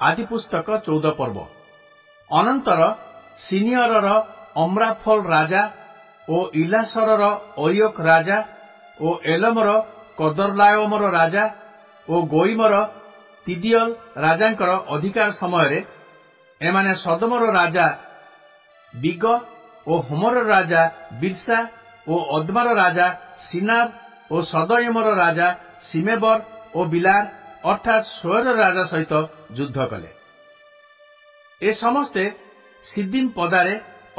ଆଦିପୁସ୍ତକ 14 ପର୍ବ। ଅନନ୍ତର ସିନିୟରର ଅମ୍ରାଫଲ ରାଜା ଓ ଇଲାସରର ଅରିୟୋକ ରାଜା ଓ ଏଲମର କଦର୍ଲାୟୋମର ରାଜା ଓ ଗୋଇମର ତିଦିୟଲ ରାଜାଙ୍କର ଅଧିକାର ସମୟରେ ଏମାନେ ସଦମର ରାଜା ବିଗ ଓ ହୋମର ରାଜା ବିର୍ସା ଓ ଅଦ୍ମାର ରାଜା ସିନାବ ଓ ସଦୟମର ରାଜା ସିମେବର ଓ ବିଲାର ଅର୍ଥାତ୍ ସୋୟର ରାଜା ସହିତ ଯୁଦ୍ଧ କଲେ। ଏ ସମସ୍ତେ ସିଦ୍ଦିମ ପଦାରେ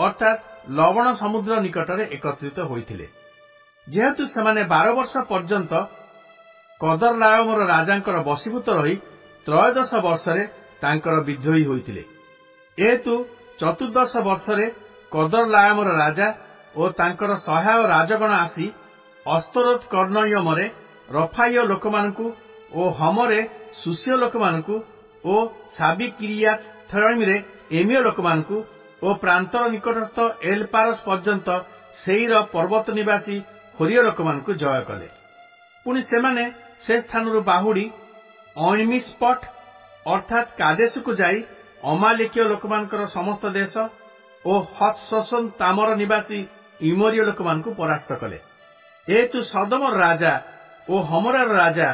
ଅର୍ଥାତ୍ ଲବଣ ସମୁଦ୍ର ନିକଟରେ ଏକତ୍ରିତ ହୋଇଥିଲେ। ଯେହେତୁ ସେମାନେ 12 ବର୍ଷ ପର୍ଯ୍ୟନ୍ତ କଦର୍ଲାୟମର ରାଜାଙ୍କର ବଶୀଭୂତ ରହି 13 ବର୍ଷରେ ତାଙ୍କର ବିଦ୍ରୋହୀ ହୋଇଥିଲେ। ଏହେତୁ 14 ବର୍ଷରେ କଦର୍ଲାୟମର ରାଜା ଓ ତାଙ୍କର ସହାୟ ରାଜଗଣ ଆସି ଅସ୍ତରୋତ କର୍ଣ୍ଣୟମରେ ରଫାଇୟ ଲୋକମାନଙ୍କୁ ଓ ହମରେ ସୁସୀୟ ଲୋକମାନଙ୍କୁ ଓ ସାବିକିରିୟାଥୟିମରେ ଏମୀୟ ଲୋକମାନଙ୍କୁ ଓ ପ୍ରାନ୍ତର ନିକଟସ୍ଥ ଏଲପାରସ ପର୍ଯ୍ୟନ୍ତ ସେଇର ପର୍ବତ ନିବାସୀ ହୋରୀୟ ଲୋକମାନଙ୍କୁ ଜୟ କଲେ। ପୁଣି ସେମାନେ ସେ ସ୍ଥାନରୁ ବାହୁଡ଼ି ଅଇନିମିଷ୍ପଟ ଅର୍ଥାତ୍ କାଦେଶକୁ ଯାଇ ଅମାଲେକୀୟ ଲୋକମାନଙ୍କର ସମସ୍ତ ଦେଶ ଓ ହତ୍ସସୋନ ତାମର ନିବାସୀ ଇମୋରୀୟ ଲୋକମାନଙ୍କୁ ପରାସ୍ତ କଲେ। ଏହେତୁ ସଦମର ରାଜା ଓ ହମରାର ରାଜା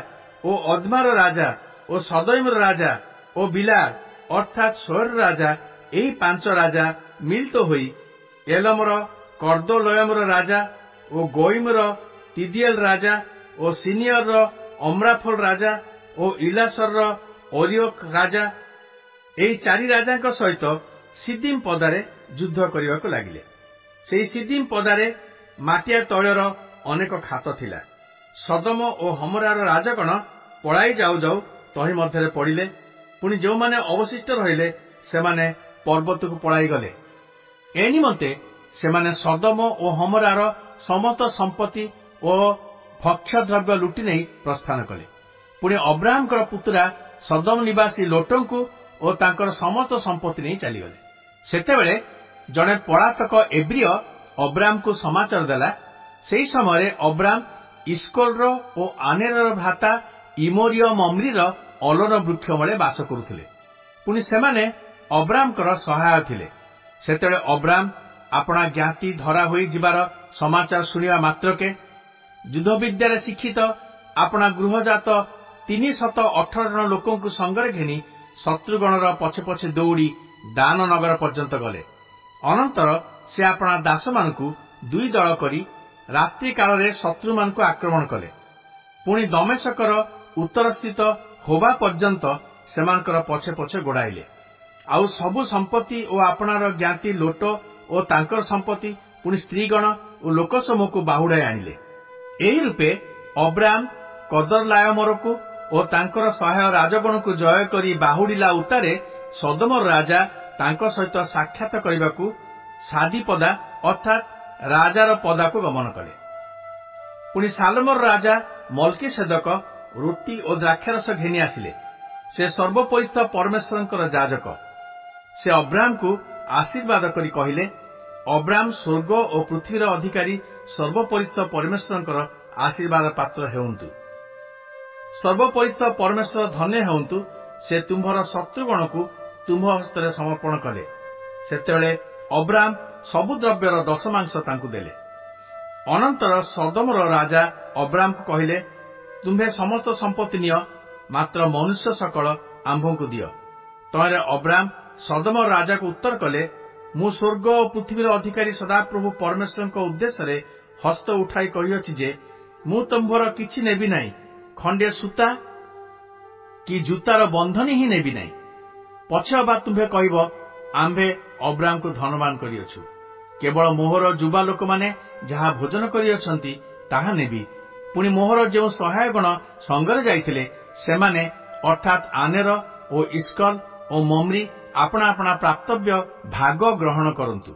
ଓ ଅଦ୍ମାର ରାଜା ଓ ସଦୟମର ରାଜା ଓ ବିଲାର ଅର୍ଥାତ୍ ସୋୟର ରାଜା, ଏହି 5 ରାଜା ମିଳିତ ହୋଇ ଏଲମର କର୍ଦ୍ଦୋଲୟମର ରାଜା ଓ ଗୋଇମର ତିଦିଏଲ ରାଜା ଓ ସିନିୟରର ଅମ୍ରାଫଲ ରାଜା ଓ ଇଲାସରର ଅରିୟୋକ ରାଜା, ଏହି 4 ରାଜାଙ୍କ ସହିତ ସିଦ୍ଦିମ ପଦାରେ ଯୁଦ୍ଧ କରିବାକୁ ଲାଗିଲେ। ସେହି ସିଦ୍ଦିମ ପଦାରେ ମାଟିଆ ତୈଳର ଅନେକ ଖାତ ଥିଲା। ସଦମ ଓ ହମରାର ରାଜଗଣ ପଳାଇ ଯାଉ ଯାଉ ତହିଁ ମଧ୍ୟରେ ପଡ଼ିଲେ। ପୁଣି ଯେଉଁମାନେ ଅବଶିଷ୍ଟ ରହିଲେ ସେମାନେ ପର୍ବତକୁ ପଳାଇଗଲେ। ଏ ନିମନ୍ତେ ସେମାନେ ସଦମ ଓ ହମରାର ସମସ୍ତ ସମ୍ପତ୍ତି ଓ ଭକ୍ଷ୍ୟ ଦ୍ରବ୍ୟ ଲୁଟି ନେଇ ପ୍ରସ୍ଥାନ କଲେ। ପୁଣି ଅବ୍ରାହମଙ୍କର ପୁତୁରା ସଦମ ନିବାସୀ ଲୋଟଙ୍କୁ ଓ ତାଙ୍କର ସମସ୍ତ ସମ୍ପତ୍ତି ନେଇ ଚାଲିଗଲେ। ସେତେବେଳେ ଜଣେ ପଳାତକ ଏବ୍ରିୟ ଅବ୍ରାହମକୁ ସମାଚାର ଦେଲା। ସେହି ସମୟରେ ଅବ୍ରାହମ ଇସ୍କୋଲର ଓ ଆନେରର ଭ୍ରାତା ଇମୋରିୟ ମମ୍ରିର ଅଲୋନ ବୃକ୍ଷ ମୂଳେ ବାସ କରୁଥିଲେ। ପୁଣି ସେମାନେ ଅବ୍ରାହମଙ୍କର ସହାୟ ଥିଲେ। ସେତେବେଳେ ଅବ୍ରାହମ ଆପଣା ଜ୍ଞାତି ଧରା ହୋଇ ଯିବାର ସମାଚାର ଶୁଣିବା ମାତ୍ରକେ ଯୁଦ୍ଧବିଦ୍ୟାରେ ଶିକ୍ଷିତ ଆପଣା ଗୃହଜାତ 318 ଜଣ ଲୋକଙ୍କୁ ସଙ୍ଗରେ ଘେନି ଶତ୍ରୁଗଣର ପଛେ ପଛେ ଦୌଡ଼ି ଦାନ ନଗର ପର୍ଯ୍ୟନ୍ତ ଗଲେ। ଅନନ୍ତର ସେ ଆପଣା ଦାସମାନଙ୍କୁ 2 ଦଳ କରି ରାତ୍ରି କାଳରେ ଶତ୍ରୁମାନଙ୍କୁ ଆକ୍ରମଣ କଲେ। ପୁଣି ଦମେଶକର ଉତ୍ତରସ୍ଥିତ ହୋବା ପର୍ଯ୍ୟନ୍ତ ସେମାନଙ୍କର ପଛେ ପଛେ ଗୋଡ଼ାଇଲେ। ଆଉ ସବୁ ସମ୍ପତ୍ତି ଓ ଆପଣାର ଜ୍ଞାତି ଲୋଟ ଓ ତାଙ୍କର ସମ୍ପତ୍ତି, ପୁଣି ସ୍ତ୍ରୀଗଣ ଓ ଲୋକସମୂହକୁ ବାହୁଡ଼ାଇ ଆଣିଲେ। ଏହି ରୂପେ ଅବ୍ରାହମ କଦର୍ଲାୟମରକୁ ଓ ତାଙ୍କର ସହାୟ ରାଜଗଣକୁ ଜୟ କରି ବାହୁଡ଼ିଲା ଉତ୍ତାରେ ସଦମର ରାଜା ତାଙ୍କ ସହିତ ସାକ୍ଷାତ କରିବାକୁ ସାଦିପଦା ଅର୍ଥାତ୍ ରାଜାର ପଦାକୁ ଗମନ କଲେ। ପୁଣି ସାଲମର ରାଜା ମଲ୍କିସେଦକ ରୁଟି ଓ ଦ୍ରାକ୍ଷାରସ ଘେନି ଆସିଲେ। ସେ ସର୍ବୋପରିସ୍ଥ ପରମେଶ୍ୱରଙ୍କର ଯାଜକ। ସେ ଅବ୍ରାହମକୁ ଆଶୀର୍ବାଦ କରି କହିଲେ, ଅବ୍ରାହମ ସ୍ୱର୍ଗ ଓ ପୃଥିବୀର ଅଧିକାରୀ ସର୍ବୋପରିସ୍ଥ ପରମେଶ୍ୱରଙ୍କର ଆଶୀର୍ବାଦ ପାତ୍ର ହେଉନ୍ତୁ। ସର୍ବୋପରିସ୍ଥ ପରମେଶ୍ୱର ଧନ୍ୟ ହେଉନ୍ତୁ, ସେ ତୁମ୍ଭର ଶତ୍ରୁଗଣକୁ ତୁମ୍ଭ ହସ୍ତରେ ସମର୍ପଣ କଲେ। ସେତେବେଳେ ଅବ୍ରାହମ ସବୁ ଦ୍ରବ୍ୟର ଦଶମାଂଶ ତାଙ୍କୁ ଦେଲେ। ଅନନ୍ତର ସଦମର ରାଜା ଅବ୍ରାହମକୁ କହିଲେ, ତୁମ୍ଭେ ସମସ୍ତ ସମ୍ପତ୍ତି ନିଅ, ମାତ୍ର ମନୁଷ୍ୟ ସକଳ ଆମ୍ଭଙ୍କୁ ଦିଅ। ତହିଁରେ ଅବ୍ରାହମ ସଦମର ରାଜାକୁ ଉତ୍ତର କଲେ, ମୁଁ ସ୍ୱର୍ଗ ଓ ପୃଥିବୀର ଅଧିକାରୀ ସଦାପ୍ରଭୁ ପରମେଶ୍ୱରଙ୍କ ଉଦ୍ଦେଶ୍ୟରେ ହସ୍ତ ଉଠାଇ କହିଅଛି ଯେ, ମୁଁ ତୁମ୍ଭର କିଛି ନେବି ନାହିଁ, ଖଣ୍ଡିଏ ସୂତା କି ଜୁତାର ବନ୍ଧନୀ ହିଁ ନେବି ନାହିଁ। ପଛେ ଅବା ତୁମ୍ଭେ କହିବ, ଆମ୍ଭେ ଅବ୍ରାହମକୁ ଧନବାନ କରିଅଛୁ। କେବଳ ମୋହର ଯୁବା ଲୋକମାନେ ଯାହା ଭୋଜନ କରିଅଛନ୍ତି ତାହା ନେବି। ପୁଣି ମୋହର ଯେଉଁ ସହାୟଗଣ ସଙ୍ଗରେ ଯାଇଥିଲେ ସେମାନେ ଅର୍ଥାତ୍ ଆନେର ଓ ଇସ୍କଲ ଓ ମମ୍ରି ଆପଣା ଆପଣା ପ୍ରାପ୍ତବ୍ୟ ଭାଗ ଗ୍ରହଣ କରନ୍ତୁ।